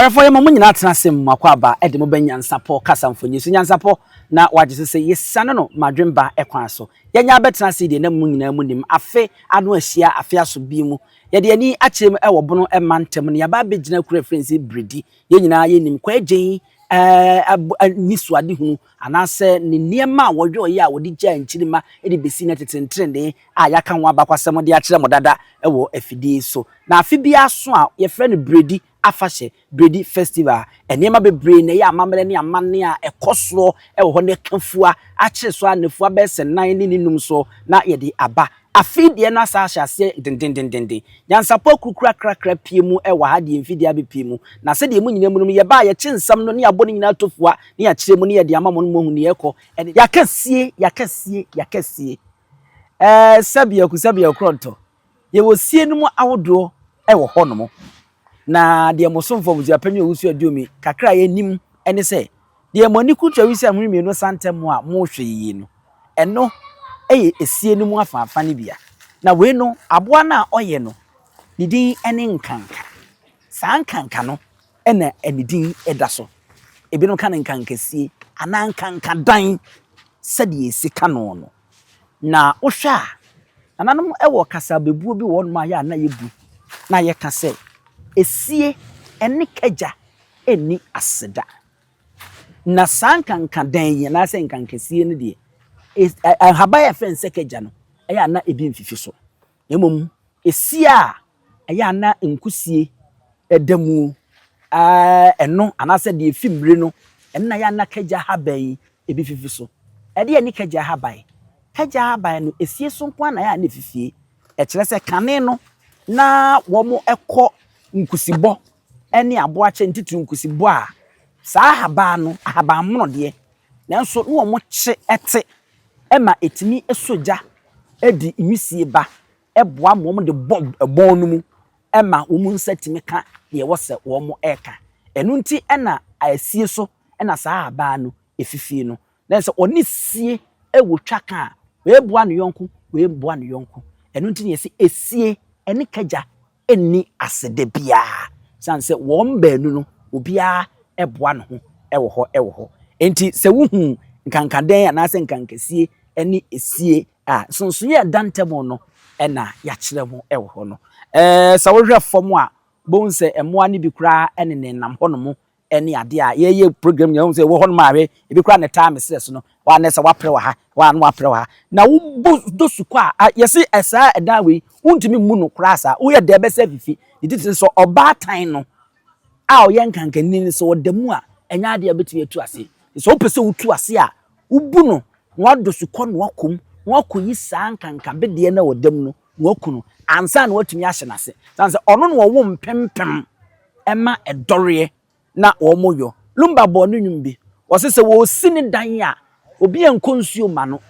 Ahwɛfoɔ yɛma mo nyinaa tena ase mo akwaaba de mo ba nyansapɔ kasa mfonyin so nyansapɔ na wagye so sɛ yɛsiane no madwemba kwan so yɛnya abɛtena ase deɛ na mo nyinaa mo nim afe ano ahyia afe aso bi mu yɛde ani akyerɛ mu ɛwɔ bono mantam no yɛaba abɛgyina kuro a yɛfrɛ no sɛ Biredi yɛn nyinaa yɛnim Kwagyen anisoadehunu anaasɛ ne nneɛma a wɔyɔeɛ a wɔde gyaa nkyirimma de bɛsi nnɛ tete ntenenee a yɛaka ho abakwasɛm de akyerɛ mo dada wɔ afidie so. Na afe biara so a yɛfrɛ no Biredi Afahyɛ, Biredi Festival, nneɛma bebree na ɛyɛ amammerɛ ne amanne a ɛkɔ soɔ wɔ hɔ na ɛka fua akyere so a nnafua bɛyɛ sɛ nan ne ne num so na yɛde aba. Afei deɛ na saa ahyɛ aseɛ dendendenden. Nyansapɔ akurukuru akrakra pie mu wɔ ha deɛ mfidie abɛpie mu. Na sɛdeɛ mo nyinaa mu nom yɛba a yɛkye nsɛm no ne yɛabɔ ne nyinaa tofua ne yɛakyerɛ mu ne yɛde ama mo no moahu neɛ ɛkɔ ne Yɛaka sie, yɛaka sie, yɛaka sie. Ɛɛ sɛbeaku sɛbeaku korɔntɔ. Yɛwɔ sie no mu ahodoɔ wɔ hɔ nom. Na deɛ mo somfoɔ Abusuapanyin Owusu Aduomi kakra a yɛnim ne sɛ, deɛ mo ani kuta wisa hwene mmienu santam a mohwɛ yi no, ɛno yɛ esie no mu afaafa no bia. Na wei no, aboa no a ɔyɛ no, ne din ne nkanka. Saa nkanka no na ne din da so. Ebinom ka no nkankasie anaa nkankadan sɛdeɛ yɛsi ka no no. Na wohwɛ a, nananom wɔ kasabebuo bi wɔ hɔnom a yɛ a na yɛbu na yɛka sɛ, esie ne kagya nni aseda. Na saa nkankadan yi anaasɛ nkankasie no deɛ, nhaban a yɛfrɛ no sɛ kagya no, ɛyɛ a na ebi mfifi so. Na mmom esie a ɛyɛ a na nkusie da mu, ɛno anaasɛ deɛ efi mmire no, ɛno na ɛyɛ a na kagya haban yi ebi fifi so. Ɛdeɛn ne kagya haban? Kagya haban no, esie so nko ara na ɛyɛ a na efifie. Ɛkyerɛ sɛ kane no, na wɔkɔ nkusibɔ ne aboakyɛ ntitiriw nkusibɔ a, saa ahaban no, ahabanmono deɛ, nanso na wɔkye te ma ɛtumi sɔ gya de nwusie ba boa ma wɔde bɔ ɛbɔn no mu ma wɔn nsa tumi ka deɛ ɛwɔ sɛ wɔka. Ɛno nti na asie so na saa ahaban no ɛfifie no. Na sɛ ɔne sie wɔ twa ka a, wei boa ne yɔnko, wei boa ne yɔnko. Ɛno nti na yɛse esie ne kagya nni aseda biara, sane sɛ wɔn baanu no obiara boa ne ho wɔ hɔ wɔ hɔ. Enti sɛ wohu nkankadɛn anaasɛ nkankasie ne esie a, nsonsonoeɛ a ɛda ntam no na yɛakyerɛ ho wɔ hɔ no. Ɛɛ sɛ wohwɛ fam a, wobɛhu sɛ mmoa no bi koraa nenam hɔnom ne adeɛ a yɛyɛ program nyinaa wohu sɛ ɛwɔ hɔnom a hwɛ ebi koraa na ɛtaa me serɛ so no waa na sɛ waprɛ wɔ ha waa na waprɛ wɔ ha na wobɔ dɔ sukɔ a yɛse ɛsaa ɛdan wei wontumi mmu no koraa saa woyɛ dɛ ɛbɛsɛ fifi ne titiri sɛ ɔbaatan no a ɔyɛ nkankanni no sɛ ɔda mu a ɛnyɛ adeɛ a wobɛtumi atu ase sɛ wopɛ sɛ wotu ase a wobu no na wadɔ sukɔ na wakɔ mu na wakɔyi saa nkankabedeɛ no a ɔda mu no na waku no ansa na watumi ahyɛ no ase sane sɛ ɔno na ɔwo mpempem ɛma ɛdɔreɛ na wɔyɔ. Lumba bɔɔ ne nnwom bi, ɔse sɛ wɔresi ne dan a, obi nkɔ nsuo mma no,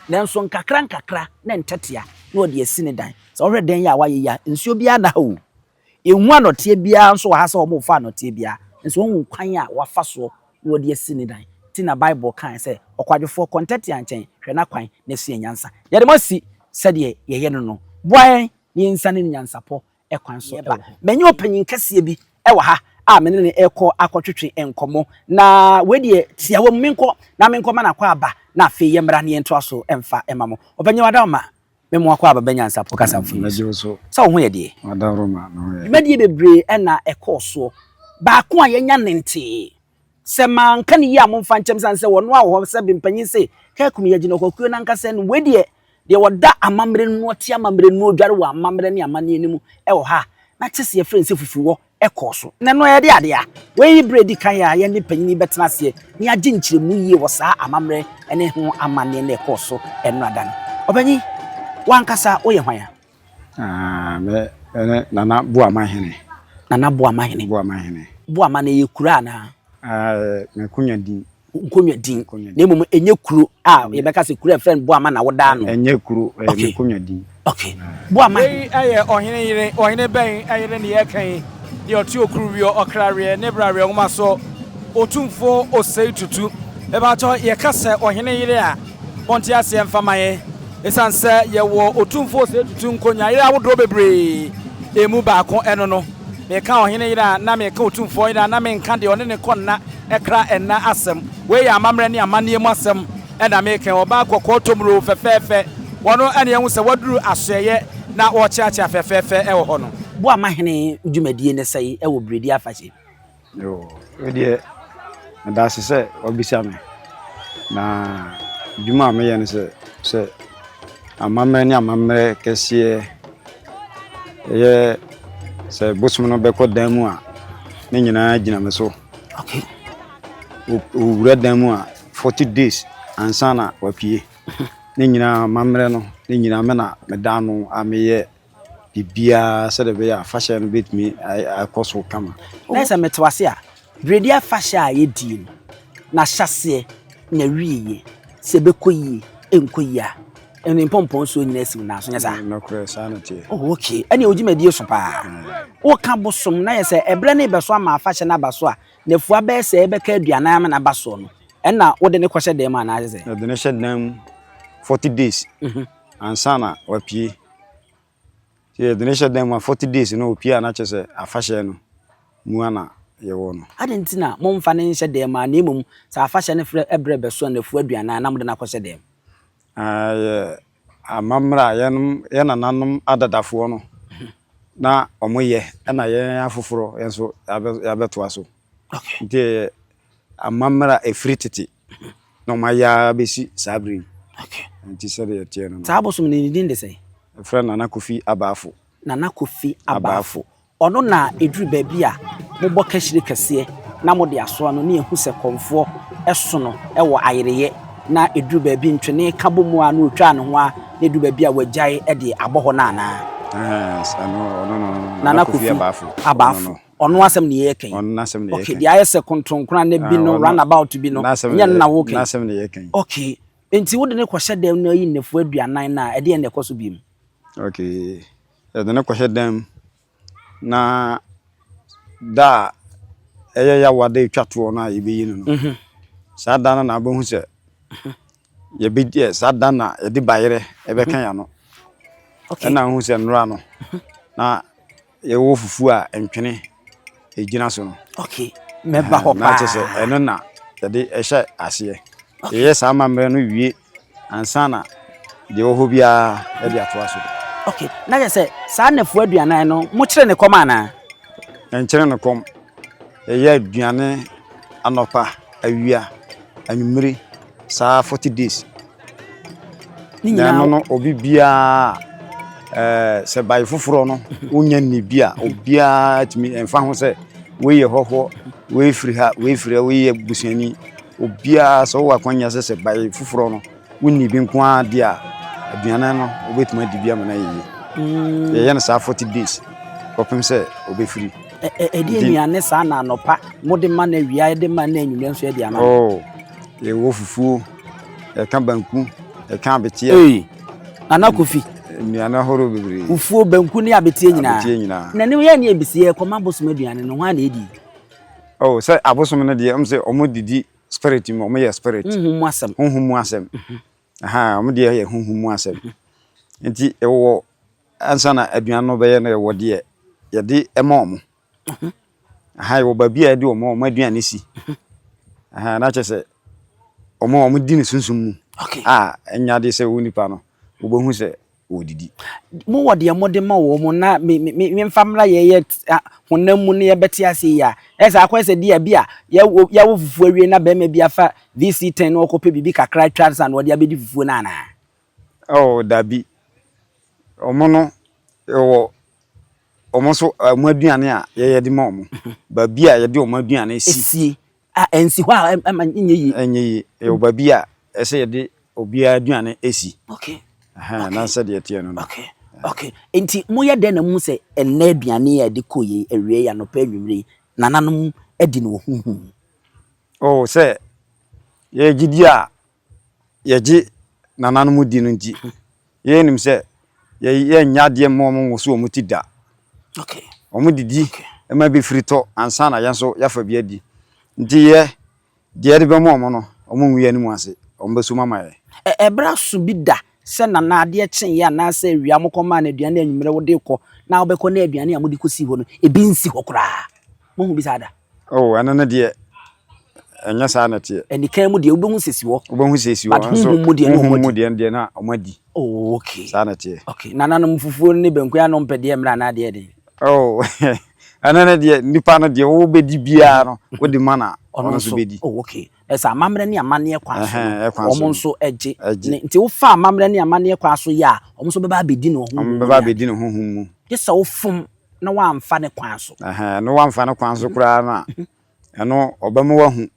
nanso nkakra nkakra ne ntɛtea na ɔde asi ne dan. Sɛ wohwɛ dan yi a wayɛ yi a, nsuo biara nna ha o. Yɛnhu anɔteɛ biara nso wɔ ha sɛ wɔrefa anɔteɛ biara, nso woahu kwan a wafa soɔ na ɔde asi ne dan. Nti na Bible kae sɛ, Ɔkwadwofoɔ, kɔ ntɛtea nkyɛn, hwɛ n'akwan na sua nyansa. Yɛde mo asi sɛdeɛ yɛyɛ no no. Boa yɛn na yɛnsiane ne nyansapɔ kwan so ba. Manya ɔpanyin kɛseɛ bi wɔ ha a me ne no rekɔ akɔtwetwe nkɔmmɔ, na wei deɛ tiawa mu menkɔ na menkɔma no akwaaba na afei yɛmmra na yɛntoa so mfa mma mo. Ɔpanyin Adaoma, me mo akwaaba bɛ nyansapɔ kasa mfoni so. Sɛ wo ho yɛ deɛ? Dwumadie bebree na ɛkɔɔ soɔ. Baako a yɛanya ne ntee. Sɛ manka no yie a momfa nkyɛm sane sɛ wɔno a wɔ hɔ sɛ mpanyin se Kaakum yɛ gyina ɔkwakuo no ankasa anim. Wei deɛ, deɛ ɔda amammerɛ no mu, ɔte amammerɛ no mu, ɔdware wɔ amammerɛ ne amanneɛ no mu wɔ ha a, na kyɛ sɛ yɛfrɛ no sɛ fufuwɔ kɔɔ so. Na ɛno yɛde adeɛ a, wei yi berɛ a ɛdi kan a yɛne panyin yi bɛtena aseɛ na yɛagye nkyerɛmu yie wɔ saa amammerɛ ne ho amanneɛ no a ɛkɔɔ so nnora da no. Ɔpanyin, wo ankasa woyɛ hwan a? Ah, me ne Nana Boamahene. Nana Boamahene. Boamahene. Boama no ɛyɛ kuro anaa? Ah, me nkonya din. Nkonya din. Na mmom ɛnyɛ kuro a yɛbɛka sɛ kuro a ɛfrɛ no Boama na woda ano. Ɛnyɛ kuro, ɛyɛ me nkonya din. Okay. Boama. Wei yɛ ɔhene yere, ɔhene bɛn yere ne yɛreka yi? Deɛ ɔte okuruweɛ, ɔkraweɛ, ne braweɛ nwoma so, Otumfoɔ Osei Tutu. Mepakyɛw, yɛka sɛ ɔhene yere a, monte aseɛ mfa ma yɛn. Esiane sɛ yɛwɔ Otumfoɔ Osei Tutu nkonya yere ahodoɔ bebree, emu baako ɛno no. Meka ɔhene yere a, na meka otumfoɔ yere a, na menka deɛ ɔne no kɔ nna kra nna asɛm. Wei yɛ amammerɛ ne amanneɛ mu asɛm na meka yi. Ɔbaa kɔkɔɔ tomroo fɛfɛɛfɛ, ɔno na yɛahu sɛ waduru asoɛeɛ na ɔrekyeakyea fɛfɛɛfɛ wɔ hɔ no. Boamahene dwumadie ne sɛn wɔ Biredi afahyɛ mu? Yoo, wei deɛ meda ase sɛ wabisa me. Na dwuma a meyɛ ne sɛ, sɛ amammerɛ ne amammerɛ kɛseɛ ɛyɛ sɛ bosom no bɛkɔ dan mu a, ne nyinaa gyina me so. Okay. Owura dan mu a, 40 days ansa na wapue. Ne nyinaa amammerɛ no, ne nyinaa me na meda ano a meyɛ biribiara sɛdeɛ ɛbɛyɛ a afahyɛ no bɛtumi akɔ so kama. Na sɛ mete wase a, Biredi afahyɛ a yɛdie no, n'ahyɛaseɛ, n'awieɛ, sɛ ɛbɛkɔ yie, ɛnkɔ yie a, ɛno mpɔmpɔnsuo nyinaa si wo nan so, nyɛ saa? Nokorɛ, saa na ɛteɛ. Oh, okay. Ɛnneɛ wo dwumadie so paa. Woka bosom na yɛ sɛ ɛberɛ no rebɛso ama afahyɛ no aba so a, nafua bɛyɛ sɛ ɛbɛka aduanan ama no aba soɔ no, ɛnna wode no kɔhyɛ dan mu anaasɛ sɛ? Yɛde no hyɛ dan mu 40 days ansa na wapue. Nti yɛde no hyɛ dan mu a 40 days no opue a na kyerɛ sɛ afahyɛ no mu ara na yɛwɔ no. Adɛn nti na momfa no nhyɛ dan mu ara, na mmom sɛ afahyɛ no frɛ berɛ bɛso a nnafua aduanan na mode no akɔhyɛ dan mu? Ɛyɛ amammerɛ a yɛnom yɛn nananom adadafoɔ no na wɔyɛ ɛna yɛn afoforɔ yɛn nso yɛabɛtoa so. Nti ɛyɛ amammerɛ a ɛfiri tete na wɔayɛ ara bɛsi saa berɛ yi. Nti sɛdeɛ ɛteɛ no no. Saa abosom no ne din de sɛn? Yɛfrɛ no Nana Kofi Abaafo. Nana Kofi Abaafo. Ɔno na ɛduru baabi a mobɔ kahyire kɛseɛ na mode asoa no ne yɛhu sɛ kɔmfoɔ so no wɔ ayereyɛ na ɛduru baabi ntwene ka bɔ mu a na ɔtwaa ne ho a na ɛduru baabi a wagyae de abɔ hɔ no anaa? Ɛɛ, ɛno, ɔno no, Nana Kofi Abaafo. Ɔno asɛm na yɛreka yi. Ɔno n'asɛm na yɛreka yi. Okay, deɛ ayɛ sɛ kontonkona ne bi no, run about bi no, ɛnyɛ no na woreka yi. N'asɛm na yɛreka yi. Okay, nti wode no kɔhyɛ dɛm na ayi nnafua aduanan no a, ɛdeɛn na ɛkɔ so bio? Okay, yɛde no kɔhyɛ dan mu na da a ɛyɛ yawa da ɛtwa toɔ no a yɛbɛyi no no, saa da no na wobɛhu sɛ yɛbɛdi saa da na yɛde bayerɛ ɛbɛka yɛn ano. Ɛna wohu sɛ nnora no na Yɛwɔ fufuo a ntwene gyina so no. Okay, mɛba hɔ paa. Na kyerɛ sɛ ɛno na yɛde hyɛ aseɛ. Yɛyɛ saa amammerɛ no wie ansa na deɛ ɛwɔ hɔ biara yɛde atoa so. Okay, na kyerɛ sɛ saa nnafua aduanan no mokyere ne kɔm anaa? Yɛnkyere no kɔm. Yɛyɛ aduane anɔpa, awia, anwummere saa 40 days. Ne nyinaa. Na ɛno no obi biara ɛɛ sɛ bae foforɔ no wonya nni bi a obiara tumi ɛmfa ho sɛ wei yɛ hɔhoɔ wei firi ha wei firi ha wei yɛ busuani obiara sɛ wowɔ akwanya sɛ sɛ bae foforɔ no wonni bi nko ara deɛ a aduane no wobɛtumi adi bi ama no ayɛ yie mm. yɛyɛ no saa 40 days kɔpem sɛ obɛfiri ɛdeɛ nnuane saa na anɔpa mode ma no awia de ma no anwummerɛ nso ɛde ama oh, yɛwɔ fufuo Yɛka banku, yɛka abeteɛ. Ei, Nana Kofi. Nnuane ahorow bebree. Fufuo, banku ne abeteɛ nyinaa. Abeteɛ nyinaa. Na ne yɛ ne ebisi yɛ kɔma abosom aduane no, hwan na edi? Oh, sɛ abosom no deɛ, wɔn sɛ wɔn didi spirit mu, wɔn yɛ spirit. Honhom mu asɛm. Honhom mu asɛm. Aha, wɔn deɛ yɛ honhom mu asɛm. Nti ɛwɔ ansa na aduane no bɛyɛ no ɛwɔ deɛ yɛde ɛma wɔn. Aha yɛwɔ baabi a yɛde wɔn wɔn aduane si. Aha na kyerɛ sɛ wɔn a wɔdi ne sunsum mu a ɛnyɛ adeɛ sɛ wo nipa no wobɛhu sɛ wɔredidi. Mowɔ deɛ mode ma wɔn na me me me memfa mmra yɛyɛ honam mu na yɛbɛte aseɛ yi a, ɛyɛ sɛ akɔyɛ sɛ deɛ bi a yɛwɔ yɛwɔ fufuo awie na barima bi afa VC10 na ɔkɔpɛ biribi kakra atwa ansa na ɔde abɛdi fufuo no anaa? Oh, dabi. Wɔn no yɛwɔ wɔn nso wɔn aduane a yɛyɛ de ma wɔn. Baabi a yɛde wɔn aduane si. Esie a ɛnsi hɔ a ɛma nyɛ yie. Ɛnyɛ yie. Ɛwɔ baabi a ɛsɛ yɛde obiara aduane si. Okay. Ɛhɛn na sɛdeɛ ɛteɛ no no. Okay. Okay. Nti moyɛ dɛn na muhu sɛ ɛnnɛ aduane a yɛde kɔ yi awia yi anɔpa anwummere yi nananom adi no wɔ honhom mu? Oh sɛ yɛyɛ gyidie a yɛgye nananom di no nti, yɛnim sɛ yɛnyɛ adeɛ mma wɔn nwoso wɔn ti da. Wɔn didi ma bi firi tɔ ansa na yɛn nso yɛafa bi adi. Nti yɛ deɛ yɛde bɛma wɔn no, wɔn ngu yɛn anim ase, wɔn bɛsom ama yɛn. Ɛberɛ aso bi da. Sɛ nana adeɛ kyeeɛ anaasɛ awia mokɔmaa no aduane anwummerɛ wode rekɔ na wobɛkɔ na aduane a mode kɔsii hɔ no ebi nsi hɔ koraa. Moahu bi saa da? Oh, ɛno no deɛ ɛnyɛ saa na ɛteɛ. Anikan mu deɛ wobɛhu sɛ si hɔ. Wobɛhu sɛ si hɔ. But honhom mu deɛ na wɔn adi. Honhom mu deɛ deɛ na wɔn adi. Oh, okay. Saa na ɛteɛ. Okay. Nananom fufuo ne banku ano mpɛ deɛ mmerɛ anaa deɛ den? Oh, ɛno no deɛ nipa no deɛ wobɛdi biara no wode ma na ɔno nso bɛdi. Oh, okay. Ɛsɛ amammerɛ ne amanneɛ kwan so no, wɔn nso gye. Nti wofa amammerɛ ne amanneɛ kwan so yɛ a, wɔn nso bɛba abɛdi no honhom mu. Wɔn bɛba abɛdi no honhom mu. Gye sɛ wofom na woamfa ne kwan so. Ɛhɛn, na woamfa ne kwan so koraa no a, ɛno ɔbɛma woahu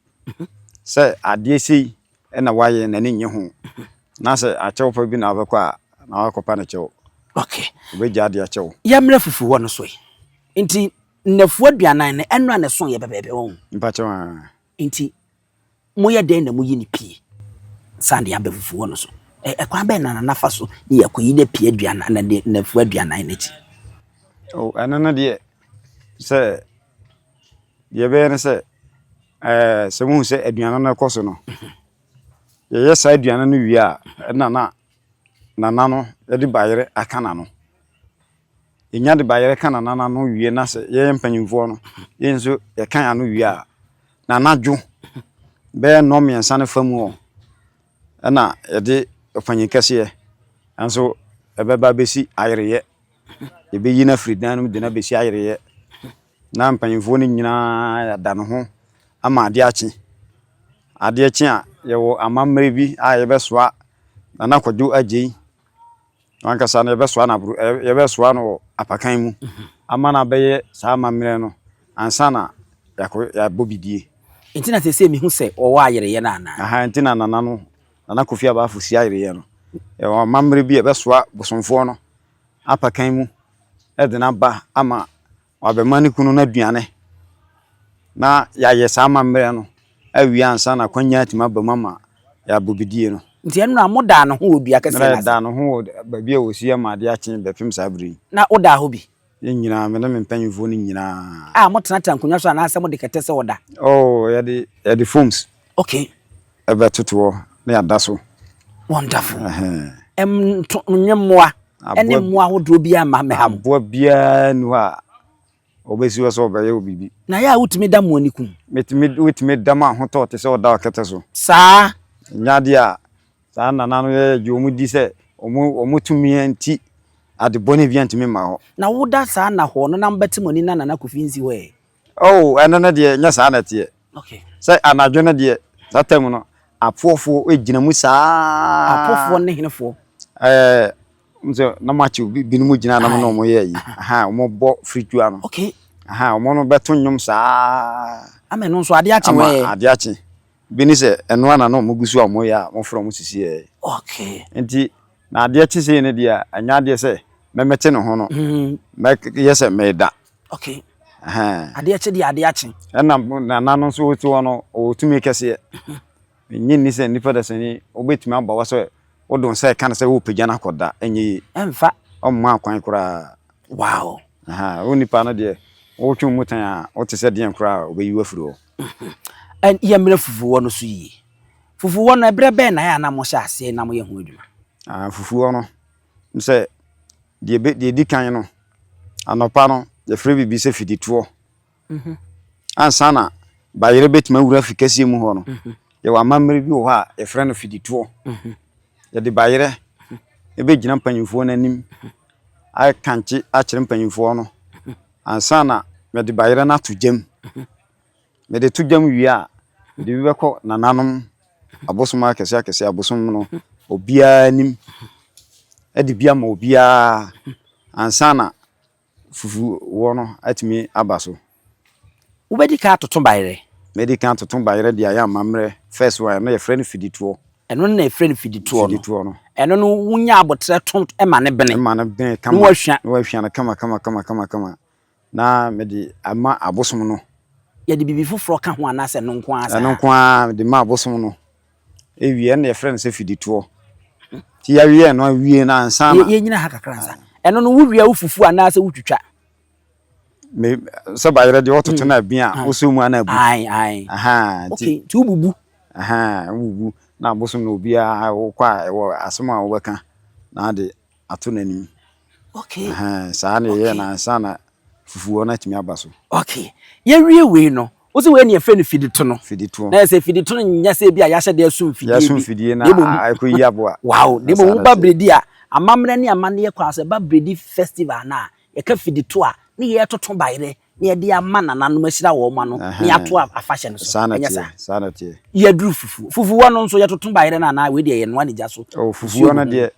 sɛ adeɛ sei na woayɛ n'ani nnye ho. Na sɛ akyɛwpa bi na wobɛkɔ a, na woakɔpa no kyɛw. Okay. Ɔbɛgyaa de akyɛ wo. Yɛmmrɛ fufuo hɔ no so ɛ. Nti nnafua aduanan no, ɛno a na ɛso yɛ pɛpɛɛpɛ, wahu. Mpakyɛw aa. Nti Moyɛ dɛn na moyi no pie san de aba fufuo hɔ no so? Ɛkwan bɛn na Nana fa so ne yɛakɔyi no apue aduanan na de nnafua aduanan no akyi? Oh, ɛno no deɛ, sɛ deɛ ɛbɛyɛ ne sɛ, ɛɛ sɛ mohu sɛ aduane no rekɔ so no, yɛyɛ saa aduane no wie a, ɛna na Nana no de bayerɛ aka n'ano. Yɛnya de bayerɛ ka Nana no ano wie na sɛ yɛyɛ mpanyimfoɔ no, yɛn nso yɛka yɛn ano wie a, na anadwo bɛyɛ nnɔnmiɛnsa ne fa mu hɔ ɛna yɛde ɔpanyin kɛseɛ nso ɛbɛba abɛsi ayereyɛ. Yɛbɛyi no afiri dan no mu de no abɛsi ayereyɛ na mpanyinfoɔ no nyinaa yɛada ne ho ama adeɛ akye. Adeɛ kye a, yɛwɔ amammerɛ bi a yɛbɛsoa Nana Kwadwo Agyei. Ankasa no yɛbɛsoa no aboro yɛbɛsoa no wɔ apakan mu ama no abɛyɛ saa amammerɛ no ansa na yɛakɔ yɛabɔ bidie. Nti na seesei mehu sɛ wɔwɔ ayereyɛ no anaa? Aha nti na nana no Nana Kofi Abafo si ayereyɛ no. Yɛwɔ amammerɛ bi a yɛbɛsoa bosomfoɔ no apakan mu de no aba ama Wabɛma ne kunu no aduane na yɛayɛ saa amammerɛ no awie ansa na akwannya atumi aba mu ama yɛabɔ bidie no. Nti ɛno na modaa ne ho wɔ dua kɛseɛ no ase? Yɛdaa ne ho wɔ baabi a wɔsi ama adeɛ akye bɛpem saa berɛ yi. Na wodaa hɔ bi? Yɛn nyinaa, me ne me mpanimfoɔ no nyinaa. A motenatena nkonnwa so anaasɛ mode kɛtɛ sɛ ɔda? Oh, yɛde, yɛde foams. Okay. Ɛbɛtoto hɔ na yɛada so. Wonderful. Ɛhɛn. Nto, nwemmoa ne mmoa ahodoɔ biara mma mmɛha mo. Aboa biara nni hɔ a ɔbɛsi hɔ sɛ ɔbɛyɛ wo biribi. Na yɛ a wotumi da mmoa ani kum? Metumi, wotumi da ma ahotɔ te sɛ ɔda ɔkɛtɛ so. Saa. Ɛnyɛ adeɛ a saa nana no yɛ gye wɔn di sɛ wɔn, wɔn tumi nti ade bɔne biara ntumi mma hɔ. Na woda saa nnahɔɔ no na mobɛte mo ani na Nana Kofi nsi hɔ ɛ? Oh, ɛno no deɛ nyɛ saa na ɛteɛ. Okay. Sɛ anadwo no deɛ, saa tam no, apoɔfoɔ gyina mu saa. Apoɔfoɔ ne henefoɔ? Ɛɛ, n sɛ na mo akyi binom gyina na mo na wɔn yɛ yi. Aha, wɔn bɔ firitua no. Okay. Aha, wɔn no bɛto nnwom saa. Ama ɛno nso adeɛ akye wɔn. Ama adeɛ akye. Bi ne sɛ ɛno ara na na wɔn gu so a wɔn yɛ a wɔfrɛ wɔn sisi yɛ. Okay. Nti na adeɛ kye sei no deɛ ɛnyɛ adeɛ sɛ mɛmɛte ne ho no. Mɛyɛ sɛ mɛda. Okay. Adeɛ kye deɛ adeɛ akye. Ɛna nana no nso ɔte hɔ no ɔwɔ tumi kɛseɛ. Nnye nni sɛ nnipa dasani wobɛtumi aba hɔ sɛ wode wo nsa ɛka no sɛ worepagya no akɔda ɛnyɛ yie. Ɛmfa. Ɔmma kwan koraa. Wow. Wo nipa no deɛ wotwe wo mu tan a wote sɛ deɛn koraa a ɔbɛyi wo afiri hɔ. Yɛmmrɛ fufuwɔ no so yie. Fufuwɔ no ɛberɛ bɛn na ɛyɛ a na mohyɛ aseɛ na moyɛ ho adwuma? Fufuwɔ no sɛ Deɛ ɛbɛ deɛ ɛdi kan no, anɔpa no, yɛfrɛ biribi sɛ fiditoɔ. Mhm. Ansa na bayerɛ bɛtumi awura fi kɛseɛ mu hɔ no, mhm. yɛwɔ amammerɛ bi wɔ hɔ a yɛfrɛ no fiditoɔ. Mhm. Yɛde bayerɛ ɛbɛgyina mpanyinfoɔ no anim akankye akyerɛ mpanyinfoɔ no ansa na mede bayerɛ no ato gyam. Mede to dwam wie a, mede bi bɛkɔ nananom abosom akɛse akɛse abosom no obiara anim de bi ama obiara ansa na fufuwɔ no atumi aba so. Wobɛdi kan atoto bayerɛ? Mɛdi kan atoto bayerɛ de ayɛ amammerɛ. First one, ɛno yɛfrɛ no fiditoɔ. Ɛno no na yɛfrɛ no fiditoɔ no. Fiditoɔ no. Ɛno no wonya aboterɛ to ma no bene. Ma no bene kama. Na wahwa. Na wahwa no kama kama kama kama kama. Na mede ama abosom no. Yɛde biribi foforɔ ka ho anaasɛ ɛno nko ara saa? Ɛno nko ara mede ma abosom no. Ewie ɛno na yɛfrɛ no sɛ fiditoɔ. Nti yɛawie ɛno awie no ansa na. Yɛnyina ha kakra ansa. Ɛno no wowie a wofufu anaasɛ wotwitwa? Me sɛ bayerɛ deɛ wɔtoto no abin a wosɔ mu ana abu. Ae ae. Ahaa nti. Okay nti wobubu. Ahaa wobubu na abosom no obiara wokɔ a ɛwɔ asɛm a wobɛka. na ade ato n'anim. Okay. Ɛhɛn, saa na yɛyɛ no ansa na fufuo no atumi aba so. Okay. Yɛwie wei no, wo sɛ wei ne yɛfrɛ no fidito no. Fidito. Na yɛ sɛ fidito no nyɛ sɛ ebi a yɛahyɛ de aso mfidie bi. Yɛaso mfidie na ɛkɔyi aboa. Wow. Na mmom woba Bredi a, amammerɛ ne amanneɛ kwan so, ɛba Bredi festival no a, yɛka fidito a, ne yɛtoto bayerɛ na yɛde ama nananom ahyira wɔn ano na yɛato afahyɛ no so. Saa na Ɛnyɛ ɛteɛ. saa? Saa na ɛteɛ. Yɛaduru fufuo. Fufuo no nso yɛtoto bayerɛ no anaa wei deɛ yɛnoa ne gya so? Oh, fufuo no deɛ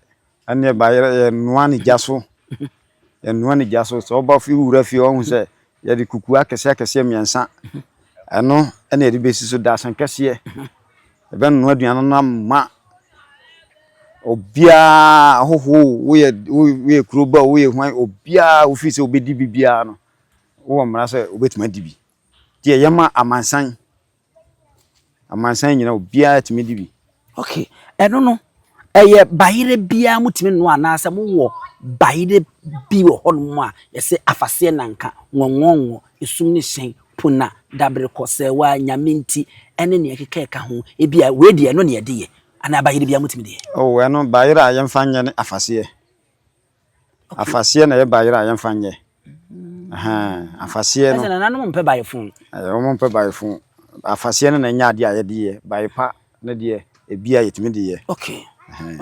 Ɛnneɛ bayerɛ yɛnoa no gya so, yɛnoa no gya so. Sɛ woba fie wura fie wahu sɛ yɛde kukuo akɛseɛ akɛseɛ mmiɛnsa, ɛno ɛna yɛde bɛsi so dadesɛn kɛseɛ. Yɛbɛnoa aduane no ama obiara, ahɔhoɔ o, woyɛ woyɛ kuro ba o, woyɛ hwan, obiara a wofiri sɛ wobɛdi bi biara no, wowɔ mmara sɛ wobɛtumi adi bi. Nti ɛyɛ ma amansan. Amansan nyinaa obiara tumi di bi. Okay, ɛno no ɛyɛ bayerɛ biara motumi noa anaasɛ mowɔ bayerɛ bi wɔ hɔnom a yɛsɛ afaseɛ nanka, ŋɔŋɔŋɔ, esum ne hyɛn, pona, daberekɔ, sɛɛwaa, nyame nti ɛne nea ɛkeka ɛka ho, ebia wei deɛ ɛno na yɛde yɛ anaa bayerɛ biara motumi de yɛ? Oh, ɛno bayerɛ a yɛmfa nyɛ ne afaseɛ. Afaseɛ na ɛyɛ bayerɛ a yɛmfa nyɛ. Afaseɛ no. Ɛsɛ nananom mpɛ bayefo. Wɔn mpɛ bayefo. Afaseɛ no na ɛnyɛ adeɛ a yɛde yɛ. Baye pa no deɛ ebi a yɛtumi de yɛ. Okay.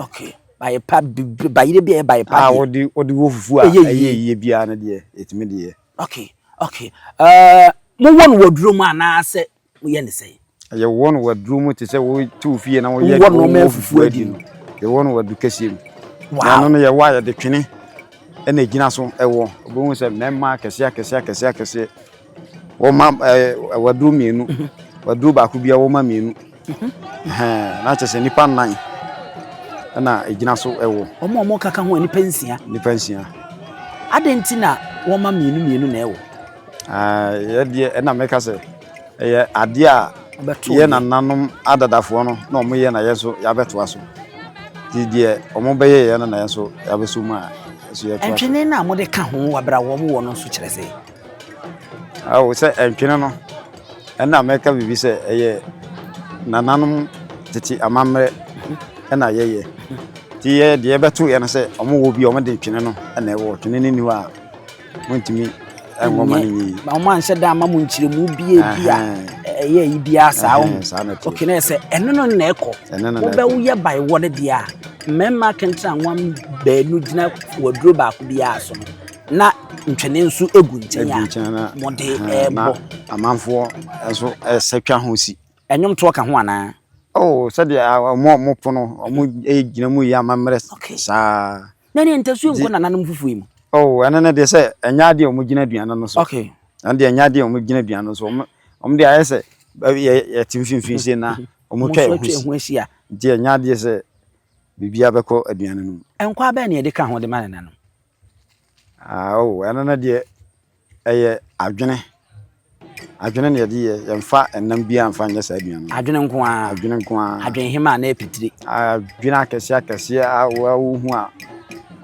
Okay. Baye pa bayerɛ bi a ɛyɛ baye pa deɛ. A wɔde wɔde wɔ fufuo a ɛyɛ yie biara no deɛ yɛtumi de yɛ. Okay. Okay. Ɛɛ mowɔ no wɔ duro mu anaasɛ Woyɛ no sɛn? Yɛwɔ no wɔ aduro mu te sɛ wote wo fie na woyɛ Wowɔ nnoɔma afufuo adi no. Yɛwɔ no wɔ adu kɛseɛ mu. Wow. Na ɛno no yɛwɔ a yɛde twene ɛna egyina so ɛwɔ. Wobɛhu sɛ mmarima akɛseɛ akɛseɛ akɛseɛ akɛseɛ wɔma ɛɛ waduro mmienu. Mhm. Waduro baako biara wɔma mmienu. Mhm. Ɛhɛn na kyerɛ sɛ nnipa nnan ɛna egyina so ɛwɔ. Wɔn a wɔkaka ho nnipa nsia. Nnipa nsia. Adɛn nti na wɔma mmienu mmienu na ɛwɔ? Yɛ deɛ ɛna meka sɛ ɛyɛ adeɛ a yɛ nananom adadafoɔ no na wɔn yɛ na yɛ nso yɛabɛtoa so nti deɛ wɔn bɛyɛ yɛ no na yɛ nso yɛabɛso mu a nso yɛtoa so. Ntwene no a wɔde ka ho wɔ abira wɔn wɔ no nso kyerɛ sɛ. Awo sɛ ntwene no ɛna mɛka biribi sɛ ɛyɛ nananom tete amammerɛ ɛna yɛyɛ nti yɛ deɛ yɛbɛto yɛ no sɛ wɔn wɔ bi a wɔn de ntwene no ɛna ɛwɔ twene no ni hɔ a. Montumi nwɔ ma no nyɛ yie. Ba wɔn anhyɛ da ama mo nkyerɛmu bie bi a ɛyɛ yi biara saa wɔn. Okay, na yɛ sɛ ɛno no na ɛkɔ. Wobɛwoyɛ by wɔ no deɛ a mmarima akɛntɛn anwa baanu gyina waduro baako biara so no na ntwene nso egu nkyɛn a wɔde ɛrebɔ. Amanfoɔ nso ɛsɛ twa ho si. Ɛnwomtoɔ ka ho anaa? Oh, sɛdeɛ wɔn a wɔpo no wɔn gyina mu yɛ amammerɛ saa. Na ne ntasuo nkɔ nananom fufuo yi mu. Oh, ɛno no deɛ sɛ ɛnyɛ adeɛ a wɔgyina aduane no so. Okay. Ɛno deɛ ɛnyɛ adeɛ a wɔgyina aduane no so. Wɔn wɔn deɛ ayɛ sɛ yɛ yɛte mfimfini sei na wɔn atwa yɛn ho ahyia. Nti ɛnyɛ adeɛ sɛ biribiara bɛkɔ aduane no mu. Nkwa bɛn na yɛde ka ho de ma nananom? Ah, oh, ɛno no deɛ Ɛyɛ adwene. Adwene na yɛde yɛ. Yɛmfa ɛnam biara mfa nyɛ saa aduane no. Adwene nko ara. Adwene nko ara. Adwenhema anaa apitire. Adwene akɛseɛ akɛseɛ a wohu a